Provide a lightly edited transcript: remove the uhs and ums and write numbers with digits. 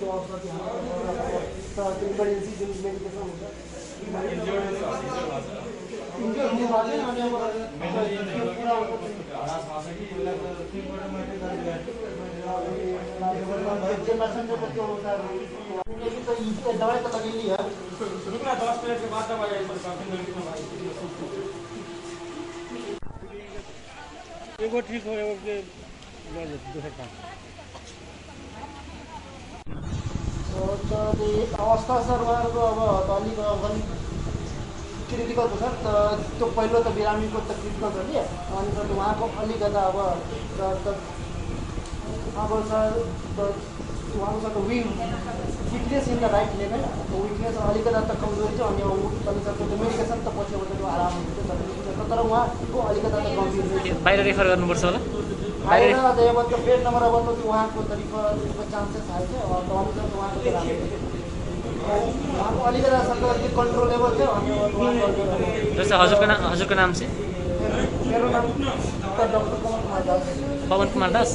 त्यो अवस्था त्यहाँ इमर्जेन्सी जुन मेडिकेसन हुन्छ इन्जोर हुनु भएको छैन अनि अब त्यो पुरा दवाई तो लगी ली है रुकना 10 मिनट के बाद दवाई एगो ठीक हो एगो के दूसरा काम तो अवस्था सर उहाँहरूको अब अलिक क्रिटिकल छ सर त्यो पहिलो त बिरामीको त क्रिटिकल छ कि अनि सर उहाँको अलिकता अब सर उहाँको sir weakness in the right level weakness अलिकता त कमजोरी छ अनि सर त्यो मेडिकेसन त पछिबाट त्यो आराम हुन्छ तर उहाँको अलिकता त गम्भीर बाहिर रेफर गर्नुपर्छ होला बाहिर अब त्यो बेड नम्बर अब त उहाँको तरिकाको चान्सेस आएछ अब अनुसार उहाँको उहाँको अलिकता सर कन्ट्रोलेबल थियो अनि जस्तो हजुरको नाम चाहिँ मेरो नाम डाक्टर पवन कुमार दास